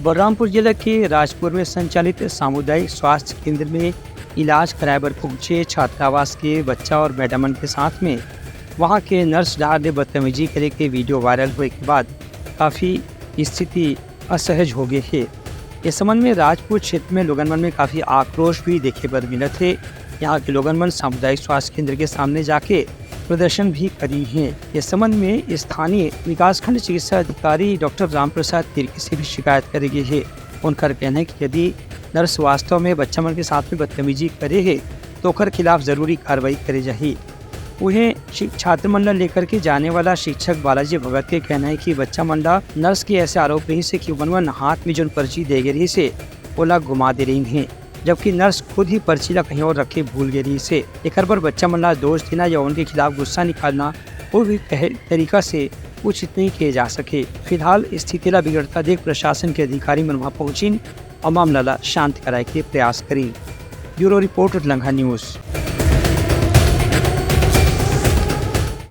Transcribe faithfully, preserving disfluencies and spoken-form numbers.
बलरामपुर जिला के राजपुर में संचालित सामुदायिक स्वास्थ्य केंद्र में इलाज कराए बर पहुंचे छात्रावास के बच्चा और मैडमन के साथ में वहां के नर्स डहार ले बदतमीजी करे के वीडियो वायरल होए के बाद काफी स्थिति असहज हो गए हे। इस संबंध में राजपुर क्षेत्र में लोगन मन में काफी आक्रोश भी देखे बर मिलत हे। यहाँ के लोगन मन सामुदायिक स्वास्थ्य केंद्र के सामने जाके प्रदर्शन भी करी हैं। इस संबंध में स्थानीय विकासखंड चिकित्सा अधिकारी डॉक्टर रामप्रसाद तिर्की से भी शिकायत करे गे हे। उनकर कहना है कि यदि नर्स वास्तव में बच्चा मन के साथ में बदतमीजी करे हे, तो ओकर खिलाफ जरूरी कार्रवाई करे जाही। उहें, शि-, छात्र मन ला लेकर के जाने वाला शिक्षक बालाजी भगत के कहना है कि बच्चा मन ला नर्स के ऐसे आरोप रहिस हे कि ओमन मन हाथ में जोन पर्ची दे गे रहिस हे, ओला घुमा दे रहिन हे, जबकि नर्स खुद ही पर्ची ला कहीं और रख के भूल गे रहिस हे। एकर बर बच्चा मन ला दोष देना या उनके खिलाफ गुस्सा निकालना कोई भी तह-, तरीका से उचित नहीं किए जा सके। फिलहाल स्थिति ला बिगड़ता देख प्रशासन के अधिकारी मन वहां पहुंचिन और मामला ला शांत कराए के प्रयास करिन। ब्यूरो रिपोर्ट, उतलंघा न्यूज।